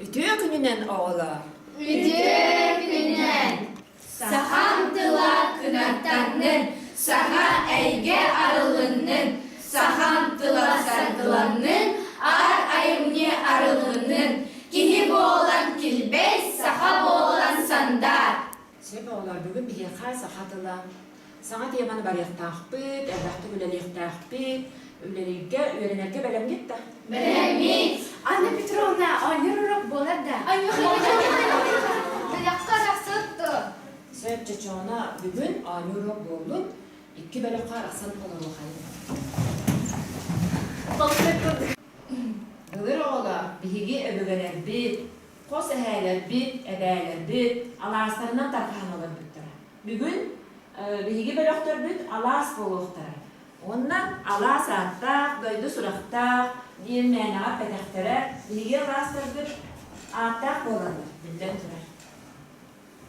Үтүө күнүнэн, оҕолоор! Үтүө күнүнэн! Сахам тыла кынаттаннын, саха эйгэ арылыннын, сахам тыла саргыланнын, аар айымньы арылыннын, киһи буолан килбэй, саха буолан сандаар. Сөп оҕолоор, бүгүн биһиэхэ саха тыла саҥа теманы барыахтаахпыт, элбэхтик үлэлиэхтээхпит, үлэлииргэ, үөрэнэргэ бэлэмҥит да? Бэлэммит! Анна Петровна, оонньуур уруок буолар да? Бөлөххө арахсыт Сөп, Чочоона, бүгүн оонньуур уруок буоллун, икки бөлөххө арахсан олоруохайын. Былыр оҕолор, биһиги өбүгэлэрбит, хос эһээлэрбит, эбээлэрбит алаастарынан тарҕаһан олорбуттара. Бүгүн биһиги бөлөхтөрбүт алаас буолуохтара. Уонна алаас ааттаах, дойду сурахтаах диэн мээнэҕэ эппэтэхтэрэ, биһиги алаастарбыт ааттаах буолаллар, биллэн турар.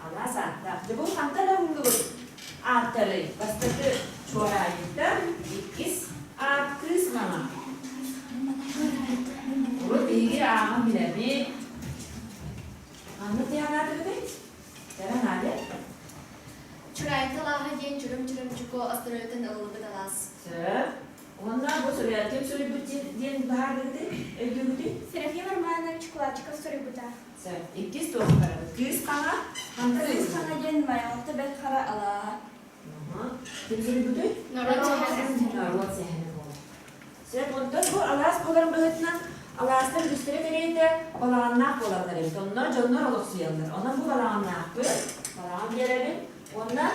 Алаас ааттаах. Дьэ бу хантан ылыллыбыт ааттарый? Бастакы Чуораайыттан, иккис аат Кыыс Маҥан. Урут биһиги ааҕан билэбит. Ханнык диэн аатыгытый? Кэрэ Надя? Чураайты алааһа диэн Чурум-Чурумчуку остуруйатын ылыллыбыт алаас. Сөп. Уонна бу суруйааччым суруйбут диэн баһаардыгытый, өйдүүгүтүй? Серафим Романович Кулачиков суруйбута. Сөп. Иккис туох барабыт? Кыыс Хаҥа. Хантан Кыыс Хаҥа диэн Майаҕатта Бэрт Хара алааһа. Ким суруйбутуй? Норуот сэһэнэ. Норуот сэһэнэ буолар. Сөп, онтон бу алаас буоларын быһыытынан алаастар үгүстэрэ кэриэтэ балаҕаннаах буолаллар эбит. Онно дьоннор олохсуйаллар. Онон бу балаҕаннаахпыт, балаҕан биэрэбин. Уонна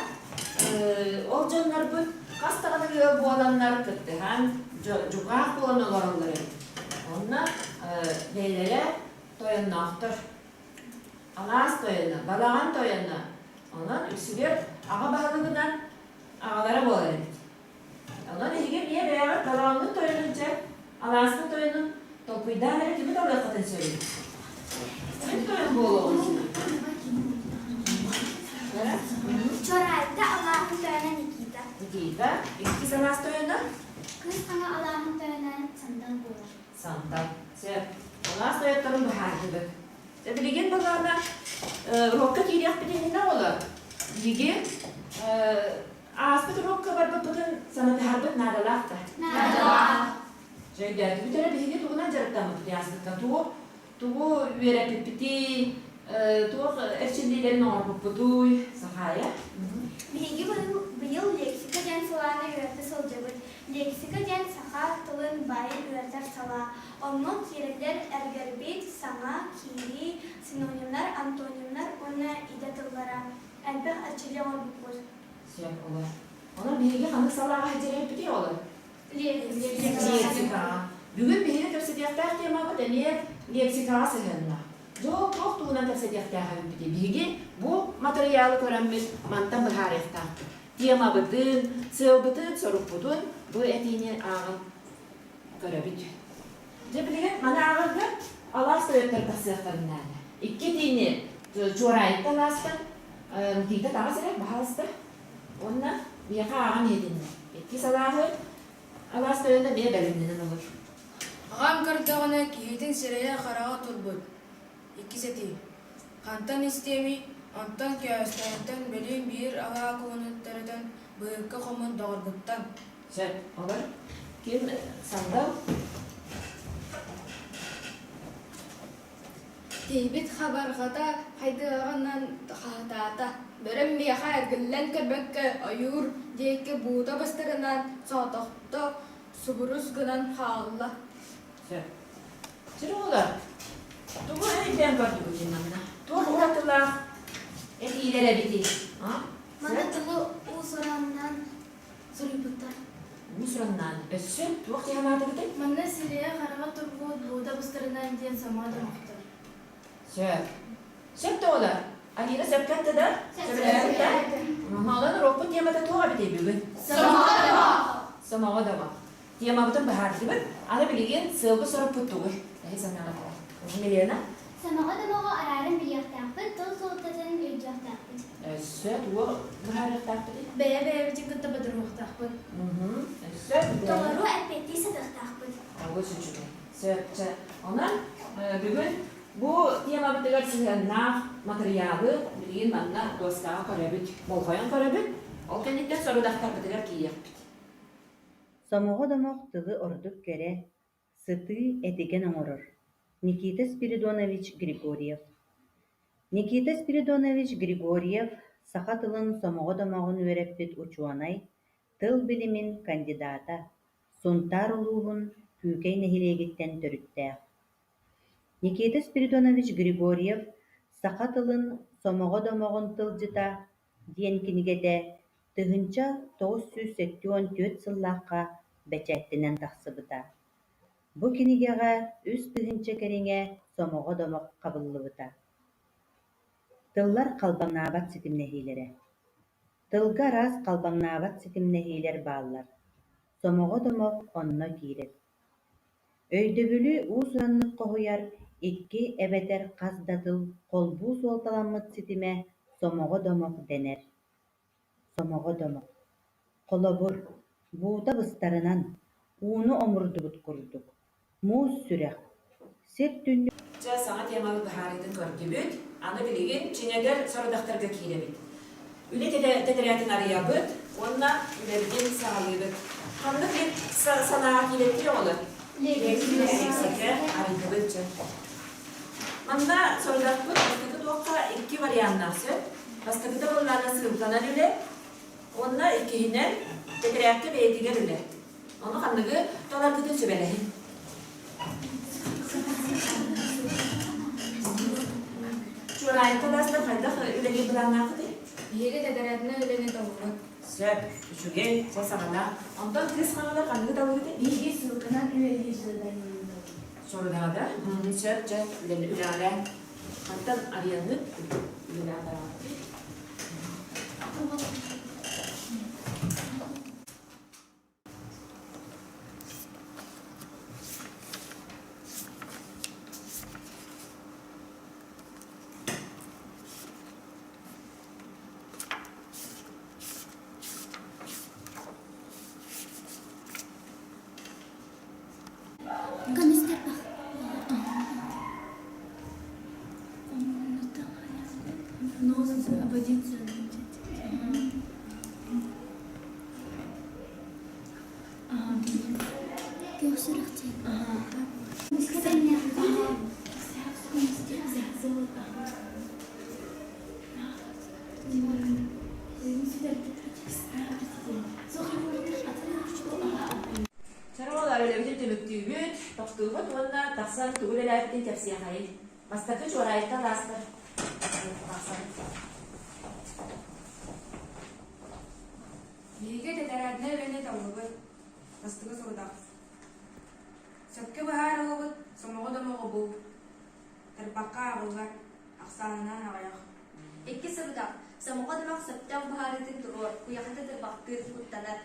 ол дьоннорбут хас даҕаны ыал буоланнар кыттыһан, дьукаах буолан олороллор эбит. Онно бэйэлэрэ тойонноохтор. Алаас тойоно, балаҕан тойоно. Онон үксүгэр аҕа баһылыгынан аҕалара буолар эбит. Онон эһиги эмиэ бэйэҕит балаҕаҥҥыт тойонун дьэ, алааскыт тойонун толкуйдаан эрэ кими талыаххытын сөбүй? Ким тойон буолуоҕун Чуораайта алааһын тойоно Никита. Никита. Иккис алаас тойоно? Кыыс Хаҥа алааһын тойоно Сандал буолар. Сандал. Сөп. Алаас тойотторун быһаардыбыт. Дьэ билигин балаана уруокка киириэхпит иннинэ оҕолор, биһиги Ааспыт уруокка барбыппытын санатыһарбыт наадалаах да? Наадалаах. Дьэ өйдөөтүбүт эрэ биһиги тугунан дьарыктаммыппытый ааспыкка? Тугу тугу үөрэппиппитий, туох эрчиллиилэрин оҥорбуппутуй? Сахаайа? Биһиги быйыл лексика диэн салааны үөрэтэ сылдьабыт. Лексика диэн саха тылын баайын үөрэтэр салаа. Онно киирэллэр эргэрбит, саҥа, киирии, синонимнар, антонимнар уонна идэ тыллара. Элбэх эрчиллии оҥорбуппут. Сөп олор. Онон биһиги ханнык салааҕа сылдьар олор? Лексикаҕа. Бүгүн биһиги кэпсэтиэхтээх темабыт эмиэ лексикаҕа сыһыаннаах. Дьол туох туһунан кэпсэтиэхтээх эбиппитий? Биһиги бу матырыйаалы көрөммүт мантан быһаарыахтаахпыт. Темабытын, сыалбытын, сорукпутун бу этиини ааҕан көрөбүт. Дьэ билигин маны ааҕарга алаас тойоттор тахсыахтарын наада. Икки этиини Чуораайыкка алаастан Никита таҕыс эрэ, баһаалыста. Уонна биһиэхэ ааҕан иһитиннэ. Иккис алааһы алаас тойоно эмиэ бэлэмнэнэн олор. Аҕам көрдөҕүнэ киһитин сирэйэ-хараҕа турбут. Иккис этии. Хантан истиэмий, онтон көөстөөнтөн бөлүүн биир алаа куһунун төрөтөн быһыкка хомун доҕоргуттан. Сөп, олор. Ким сандал? Киһибит хабарҕата хайдыаҕынан хаһытаата, бөрөм миэхэ эргиллэн көрбөккө ойуур диэки буута быстарынан соҕотохто субурус гынан хаалла. Сөп. Чырыылар, тугу өйдөөн көрдүгүт манна? Туох уратылаах этиилэр эбитий? Манна тылы уус-уранынан суруйбуттар. Уус-ураннаан өссө туох дьаһанаатыбытый? Манна сирэйэ-хараҕа турбут буута быстарынан диэн сомоҕо домохтор. Сөп. Сөп да оҕолор? Алина сөпкө этте да? Сөбүлээбит да? Онон уруокпут темата туох эбитий бүгүн? Сомоҕо домох. Сомоҕо домох. Темабытын быһаардыбыт. Аны билигин сыалбыт-сорукпут тугуй? Эһи санааҕытыгар. Милена? Сомоҕо домоҕу арааран билиэхтээхпит, тыл суолтатын өйдүөхтээхпит. Өссө тугу быһаарыахтаахпытый? Бэйэ-бэйэбитин кытта бодоруһуохтаахпыт. Өссө Толору эппиэттии сатыахтаахпыт. Олус үчүгэй. Сөп. Чэ. Онон бүгүн Бу темабытыгар сыһыаннаах матырыйаалы билигин манна дуоскаҕа көрөбүт, болҕойон көрөбүт. Ол кэнниттэн сорудахтарбытыгар киириэхпит. Сомоҕо домох тылы ордук кэрэ, сытыы, этигэн оҥорор Никита Спиридонович Григорьев Никита Спиридонович Григорьев саха тылын сомоҕо домоҕун үөрэппит учуонай, тыл билимин кандидата, Сунтаар улууһун Күүкэй нэһилиэгиттэн төрүттээх. Никита Спиридонович Григорьев «Саха тылын сомоҕо домоҕун тылдьыта» диэн кинигэтэ 1974 сыллаахха бэчээттэнэн тахсыбыта. Бу кинигэҕэ 3000 кэриҥэ сомоҕо домох хабыллыбыта. Тыллар халбаҥнаабат ситимнэһиилэрэ Тылга араас халбаҥнаабат ситимнэһиилэр бааллар, сомоҕо домох онно киирэр. Өйдөбүлү уус-ураннык хоһуйар икки эбэтэр хас да тыл холбуу суолталаммыт ситимэ сомоҕо домох дэнэр. Сомоҕо домох. Холобур, буута быстарынан, ууну омурдубут курдук, муус сүрэх, сир түннүк Чэ, саҥа темабыт быһаарыытын көрдүбүт. Аны билигин чинэгэр сорудахтарга киирэбит. Үлэ тэтэрээтин арыйабыт уонна үлэбитин саҕалыыбыт. Ханнык санааҕа киирэттий оҕолор? Лексикэ арыйдыбыт чэ. Манна сорудахпыт бастакы туохха икки варианнаах сөп. Бастакыта буоллаҕына сыылканан үлэ уонна иккиһинэн тэтэрээккэ бэйэтигэр үлэ. Ону ханныгы таларгытын сүбэлэһин. Чуораайыкка даастар хайдах үлэлиир былааннааххытый? Биһиги тэтэрээтинэн үлэни таллыбыт. Сөп, үчүгэй, чэ саҕана. Онтон кыыс хаҥалар ханныгы таллыгытый? Биһиги ссылканан үлэлиир заданиены Сорудаҕа да? Сөп, чэ, үлэҕэлээн. Хантан арыйаҥҥыт үлэлээн бараҕытый? Чароолар үлэбитин түмүктүүбүт, тохтуубут уонна тахсан тугу үлэлээбитин кэпсиэхэйин. Бастакы чуораайыттан аастар. Биһиги тэтэрээтинэй үлэни таллыбыт. Бастакы сорудах. Сөпкө быһаарыллыбыт сомоҕо домоҕу бул. Тарбахха ааҕыллар, ахсаанынан аҕыйах. Икки сорудах. Сомоҕо домох сөптөөх быһаарыытын туруор, куйахата тырбахтыыр, куттанар.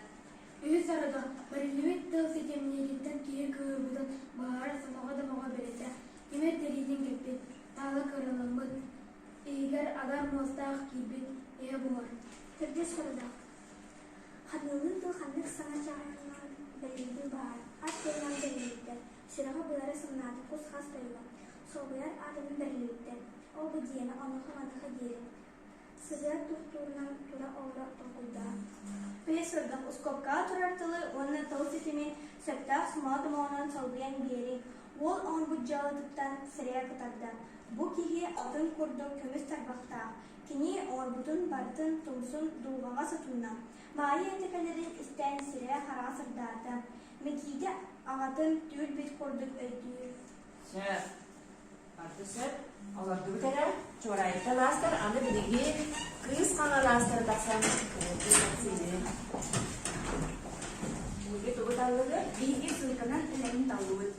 Үһүс сорудах. Бэриллибит тыл ситимниириттэн киһи кыыһырбытын быһаарар сомоҕо домоҕо бэлиэтэ. Тимир тириитин кэппит, таала кырыламмыт, иһигэр агаар муостаах киирбит иһэ буолар. Төрдүс сорудах. Ханыылыы тыл ханнык саҥа чааһынан бэриллибитин быһаар. Ат тылынан бэриллибиттэр. Сүрэҕи быара сымнаата, кус-хас тойуга. Солбуйар аатынан бэриллибиттэр. Ол бу диэмэ, онуоха-маныаха диэри. Сыһыар туохтуурунан тура-олоро толкуйдаа. Бэһис сорудах ускуопкаҕа турар тылы уонна тыл ситимин сөптөөх сымала домоҕунан солбуйан биэриҥ. Уол оҥорбут дьыалатыттан сирэйэ кытарда. Бу киһи атын курдук көмүс тарбахтаах. Кини оҥорбутун барытын тумсун дулҕаҕа сотунна. Маайа этэ кэлэрин истэн сирэйэ-хараҕа сырдаата. Микиитэ аҕатын түүл-бит курдук өйдүүр. Сөп. Барыта сөп. Олордубут эрэ. Чуораайыттан аастар. Аны билиги кыыс хаҥалаастары тахсан тугу таллыгы? Биһиги ссылканан үлэни таллыбыт.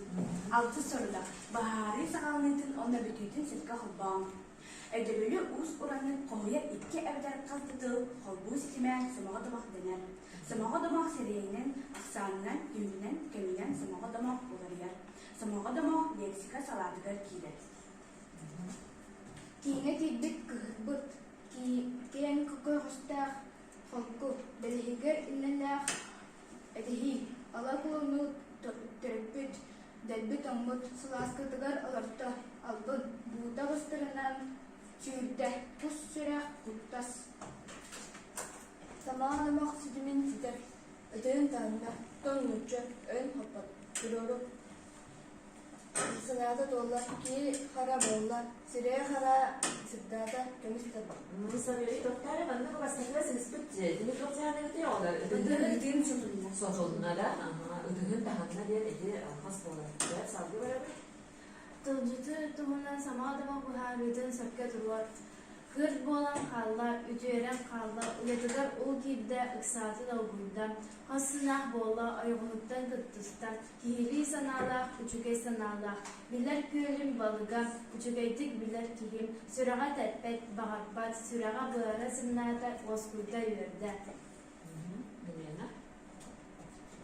Алтыс сорудах. Баһаарыы саҕаланыытын уонна бүтүүтүн сөпкө холбооҥ. Өйдөбүлү уус-ураннык хоһуйар икки эбэтэр хас да тыл холбуу ситимэ сомоҕо домох дэнэр. Сомоҕо домох сирэйинэн, ахсаанынан, түүнүнэн, кэминэн сомоҕо домох уларыйар. Сомоҕо домох лексика салаатыгар киирэр. Кииҥэ киирбит кыһырбыт, киэҥ көҕүстээх холку, бэлиһигэр иннэлээх этиһии, ала кулуннуу төрөппүт, дэлби тоҥмут сылааскытыгар олорто, албын. Сытарынан сүүрдэ, кус сүрэх куттас. Самаан омох ситимин ситэр, ытыһын таһынна, тоҥ нуучча, өйүн хоппот, туруору. Санаата туолла, киһи хара буолла, сирэйэ хара сырдаата, көмүс тарбах. Савелий тоттаары маннык бастакыга сыыспыт дьэ, туох дьаһаныгытый оҕолор? Ытыһын сотунна. Сотунна да, ытыһын таһынна диэн ити алҕас буолар. Салгыы барабыт. Тылдьыты туһунан саҥа домох быһаарыытын сөпкө туруор. Кыырт буолан хаалла, үтүөрэн хаалла, уйатыгар уу киирдэ, ыксаата долгуйда, хос сынаах буолла, ойоҕоһуттан кыттыста, киһилии санаалаах, үчүгэй санаалаах, билэр күөлүм балыга, үчүгэйдик билэр киһим, сүрэҕэ тэппэт, баҕарбат, сүрэҕэ быара сымнаата, уоскуйда үөрдэ. Елена.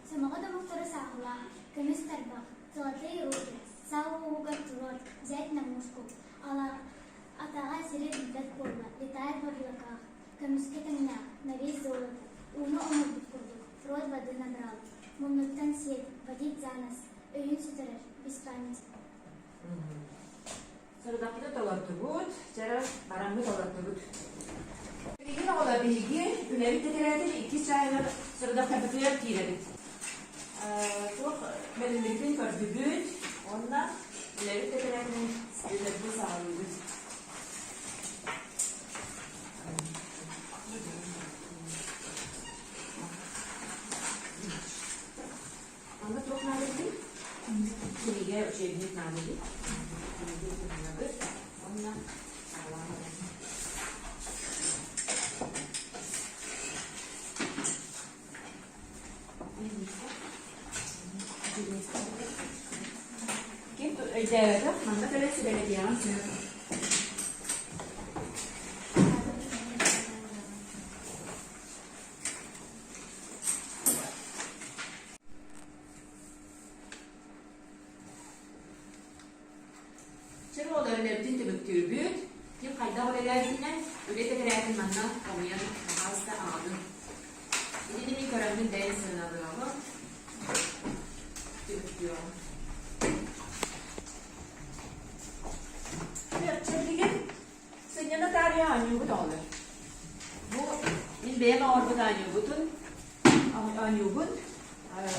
Сомоҕо домохтору сааһылаах, көмүс тарбах, золотые руки, саа уоһугар туруор, взять на мушку, атаҕа сири билбэт буолла, летает в облаках, көмүскэ тэҥнээх, на весь золото, ууну омурбут курдук, рот воды набрал, муннуттан сиэт, водить за нос, өйүн сүтэрэр, без памяти. Сорудахпыты толордубут, чара бараммыт олордубут. Билигин оҕолор биһиги үлэбит тэтэрээтин иккис чааһыгар сорудахтарбытыгар киирэбит. Туох бэриллибитин көрдүбүт уонна үлэбит тэтэрээтин үлэбитин саҕалыыбыт. Манна туох наада эбитий? Кинигэ, учебник наада эбит. Кинигэ туһанабыт уонна саҕалаан барабыт. Ким өйдөөбөтөх, манна кэлэн сүбэлэтиэҕин сөп. Чэ, оҕолор үлэбитин түмүктүүбүт. Ким хайдах үлэлээбитинэн үлэ тэтэрээтин манна хомуйан хаһааста аҕалыҥ. Итини мин көрөммүн бэйэм сыаналыаҕым, түмүктүөҕүм. Чэ, Сынньана таарыйа оонньуубут оҕолор. Бу мин бэйэм оҥорбут оонньуубутун оонньуубун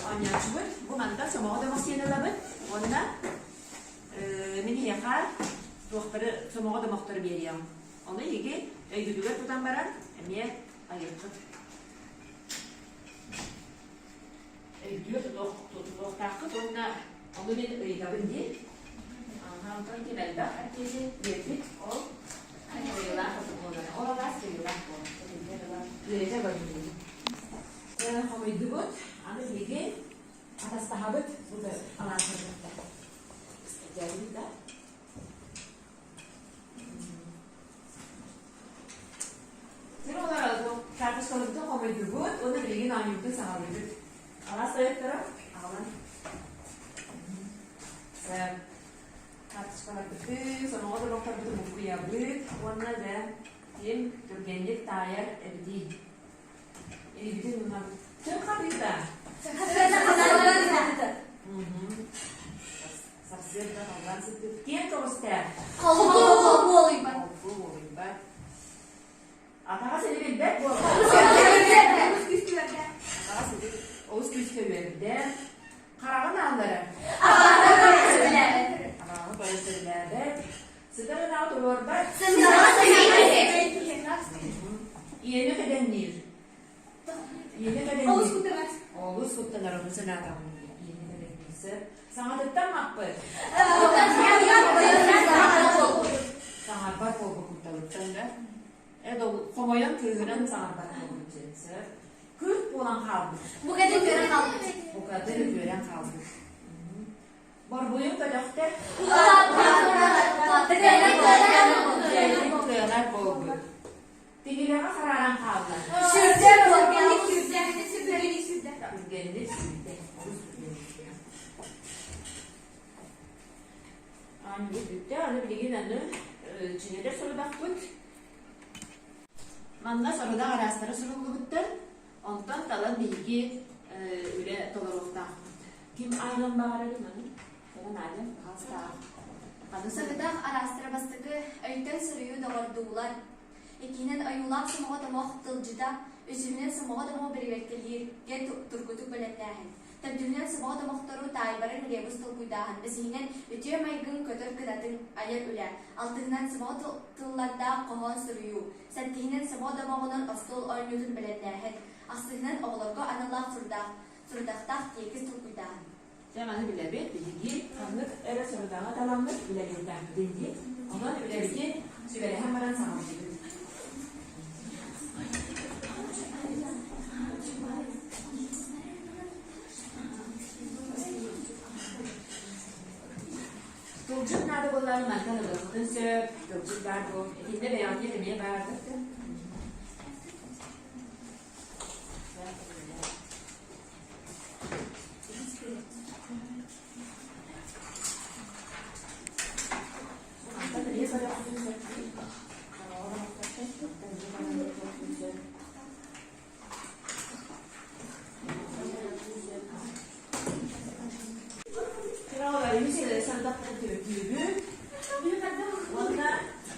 оонньооччубут. Бу мантан сомоҕо домох сиэн ылабыт уонна мин эһиэхэ туохтары сомоҕо домохтору биэриэҕим. Ону эһиги өйгүтүгэр тутан баран эмиэ айыаххыт. Өйдүө тутуохтааххыт уонна ону мин ыйытабын дии. Онтон ким элбэх эппиэти биэрбит, ол кыайыылаах буолар. Ол алаас кыайыылаах буолар. Үөрэтэ барбыт. Хомуйдубут. Аны биһиги атастаһабыт бу алааспытыттан. Дьээбит да? Син олорор карточкаларбытын хомуйдубут уонна билигин оонньуубутун саҕалыыбыт. Алаас тойотторо аҕалан карточкаларбытын, сомоҕо домохторбутун буккуйабыт уонна дьэ ким түргэнник таайар эбитий? Илиибитин уунабыт. Чын хатыыта! Сарсыарда халлаан сыттык киэҥ көҕүстээх. Холку буолуйбат. Холку буолуйбат. Атаҕа сили билбэт буолла. Атаҕа сили олус күүскэ үөрдэ. Хараҕын ааллара. Хараҕы көрөн сөбүлээбэт. Сытар ынаҕы туруорбат. Иэнэ кэдэнниир. Иэнэ кэдэнниир. Олус куттанар. Олус куттанар, ону санаатаҕым. Иэнэ кэдэнниир. Сөп. Саҥатыттан маппыт. Саҥарбат буолбут кутталыттан да. Э, хомойон кыыһыран саҥарбат буолбут диэн сөп. Күрт буолан хаалбыт. Букатын үөрэн хаалбыт. Букатын үөрэн хаалбыт. Борбуйун көтөхтөр. Кыанар буолбут. Тигилэҕэ харааран хаалла. Сүрдэ түргэнник сүрдэ. Түргэнник сүрдэ. Түргэнник сүрдэ. Олус түргэнник. Аанньа бүттэ. Аны билигин аны чинэтэр сорудахпыт. Манна сорудах араастара суруллубуттар. Онтон талан биһиги үлэ толоруохтаахпыт. Ким ааҕыан баҕарарый маны? Надя, пожалуйста. Сорудах араастара бастакы. Өйтөн суруйуу доҕордуулар. Иккиһинэн ойуулаах сомоҕо домох тылдьыта, үсүһүнэн сомоҕо домоҕу бэрэбиэркэлииргэ тургутук бэлэмнээһин. Төрдүһүнэн сомоҕо домохтору таайбарын ребус толкуйдааһын, бэсиһинэн үтүө майгыҥ көтөр кынатыҥ айар үлэ, алтыһынан сомоҕо тыллардаах хоһоон суруйуу, сэттиһинэн сомоҕо домоҕунан остуол оонньуутун бэлэмнээһин, ахсыһынан оҕолорго аналлаах сурдаах, сурдахтаах тиэкис толкуйдааһын. Дьэ маны билэбит, биһиги ханнык эрэ сорудаҕы таламмыт үлэлиэхтээхпитин дии. Онон үлэбитин сүбэлэһэн баран саҕалыыбыт. Тылдьыт наада буоллаҕына мантан ылыаххытын сөп, тылдьыт баар буо. Итиннэ бэйэҕитигэр эмиэ бааргыт да. Уонна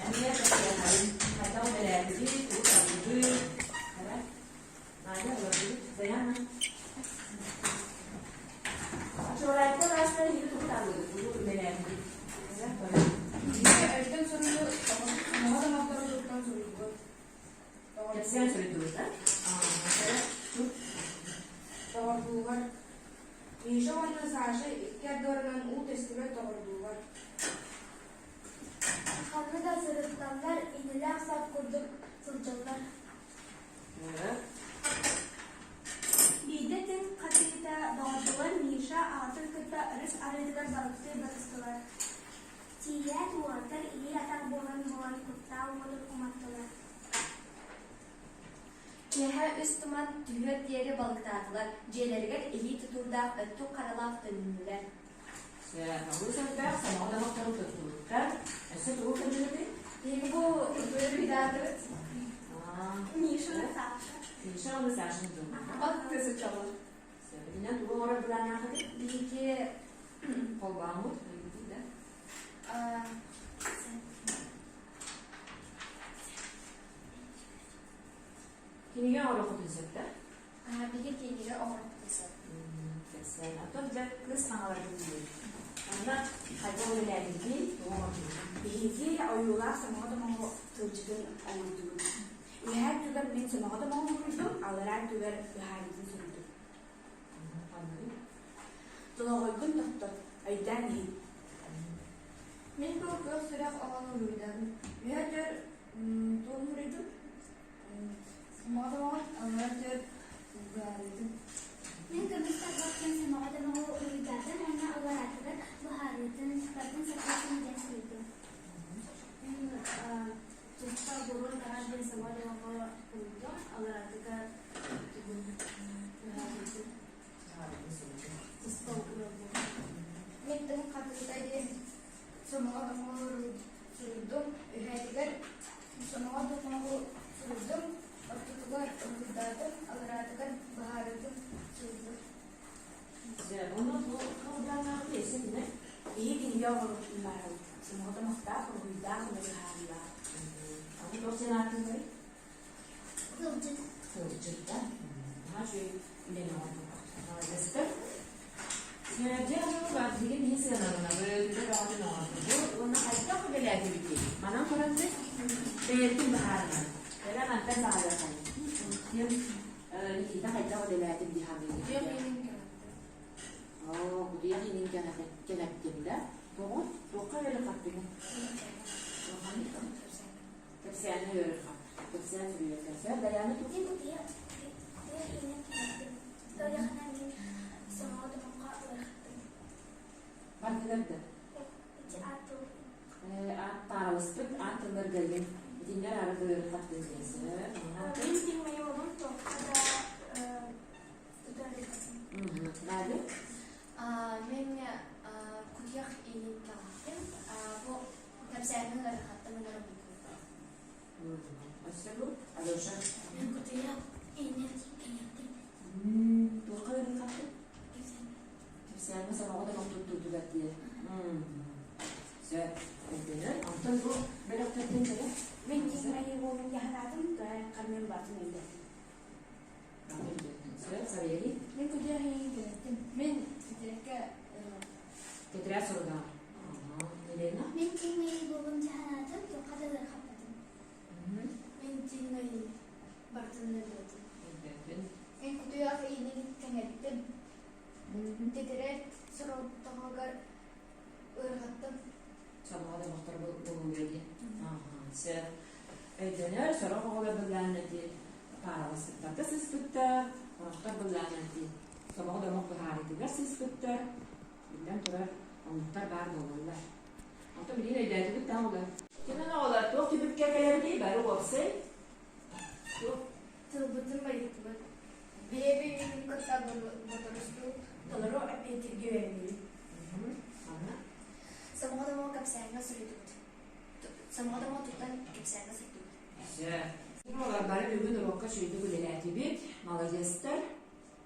эмиэ хайдах үлэлээтигит, тугу таллыгыт, Надя, олордубут. Даяна. Оччолорго ыраастар иһи тугу таллыгыт, тугу үлэлээтигит? Өйтөн суруйуу сомоҕо домохтору туттан суруйбут. Кэпсээн суруйдубут, да? Доҕордуулар. Миша уонна Саша икки ардыларынан уу тэстибэт доҕордуулар. Ханна да сырытталлар, иннилээх сап курдук сылдьаллар. Биирдэ тыҥ хатыыта доҕордуулар Миша аҕатын кытта өрүс арыытыгар балыктыы батыстылар. Тиийээт уолаттар илии-атах буолан буолан куттаа уотун уматтылар. Киэһэ үс туман түһүөр диэри балыктаатылар, дьиэлэригэр илии тутуурдаах өттүк харалаах төнүннүлэр. Олус элбэх сомоҕо домохтору туттубуттар. Өссө тугу көрдүгүтүй? Биһиги бу культура Миша Саша. Миша уонна Саша дуу. Балыкты сычалар. Билинэн тугу оҥорор былааннааххытый? Биһиги Холбооммут, да? Кинигэ оҥоруоххутун сөп да? Биһиги кинигэ оҥоруохпутун сөп. Кэпсээн. Оттон дьэ кыыс хаҥаларгын диир. Манна хайдах үлэлээбиккиний, тугу оҥордугут? Биһиги ойуулаах сомоҕо домоҕу тылдьытын оҥордубут. Үөһээ өттүгэр мин сомоҕо домоҕу суруйдум, аллараа өттүгэр быһаарыытын суруйдум. Ханныгый? Долоҕойгун тохтот, өйдөөн иһит. Мин бу көх сүрэх оҕону уруйдатым. Үһэ төр тугун уруйдум? Сомоҕо домоҕун, аллара төр быһаарыытын. Мин көмүс тарбах диэн сомоҕо домоҕу уруйдаатым уонна аллараатыгар быһаарыытын, барытын сатыытын диэн суруйдум. Мин туспа буруо таһаар диэн сомоҕо домоҕу уруйдум, аллараатыгар тугун быһаарыытын. Туспа уруйдум. Мин тыҥ хатыыта диэн сомоҕо домоҕу суруйдум. Үһээтигэр сомоҕо домоҕу суруйдум, ортотугар уруйдаатым, аллараатыгар быһаарыытын суруйдум. Дьэ, ону бу кылдааннаахпыт өссө кини Биһиги кинигэ оҥоруохпутун баарабыт. Сомоҕо домохтоох, уруһуйдаах уонна быһаарыылаах. Аны туох диэн ааттыылларый? Тылдьыт. Тылдьыт да? Наһаа үчүгэй үлэни оҥорбуккут. Маладьыастар. Дьэ, ону билигин биһи сыаналанабыт, үлэ бөҕөтүн оҥордубут уонна хайдах үлэлээтибитий? Манан туран бэйэбитин быһаарынан. Кэлэн мантан саҕалыаххайын. Ким Никита хайдах үлэлээтим дии саныыгыт? Оо, кутуйах иинин кэҥэттим да? Тоҕо? Туохха үөрэх-хаппыгын? Кэпсээни үөрэх-хап. Кэпсээн суруйар Сөп, Дайаана тугу? Мин кутуйах иинин кэҥэттим. Ыарахана мин сомоҕо домоххо ыарахаттым. Бардылар да? Ити аат тыл. Аат тааралыспыт, аат тылларга игин. Итиннэр ары ыарахаттын диэн сөп. Мин тиҥмайуолум туохха да тутарыппатым. Надя? Мин кутуйах иинин кэҥэттим. Бу кэпсээнин ыарахаттым ынырым Өссө бу Алеша. Мин кутуйах иинин кэҥэттим. Туохха ыарырҕаттың? Кэпсээҥҥэ сомоҕо домох туттуутугар диye. Сөп. Өйдөнөр. Онтон бу Бөлөхтөртөн кэлэ. Мин тиҥ буолун яһанаатым, тоһай хармын батын өйдөөтүм. Сөп, Савелий. Мин кудьа иһин кэлэттим. Мин тетрадка Тетрадь сорудаҕар. Елена. Мин тиҥ буолун дьаһанаатым, туохха да ыарахаппатым. Мин тиҥ бартын өйдөөтүм. Өйдөөтүн. Мин кутуйах иһинин кэҥэттим. Тетрадь сорудоҕугар ыарахаттым. Сомоҕо домохтор булууга дии. Сөп. Өйдөнөр, сорох оҕолор былаан эти паараласпыттарга сыспыттар, сорохтор былаан эти сомоҕо домох быһаарыытыгар сыспыттар. Биллэн турар, оннуктар баар буолаллар. Онтон билигин өйдөөтүгүт да оҕолор? Кимэн оҕолор туох түбүккэ кэлэбитий бары уопсай? Туох? Тылбытын байыттыбыт. Бэйэ-бэйэбитин кытта бодоруспут, толору эппиэттииргэ үөрэннибит. Манна? Сомоҕо домоҕо кэпсээҥҥэ суруйдубут. Сомоҕо домоҕо туттан кэпсээҥҥэ суруйдубут. Сөп. Оҕолор бары бүгүн уруокка үчүгэйдик үлэлээтибит. Маладьыастар.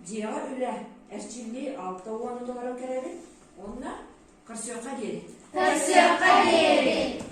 Дьиэҕэ үлэ, эрчиллии 60 толорон кэлэбит. Уонна көрсүөххэ диэри. Көрсүөххэ диэри!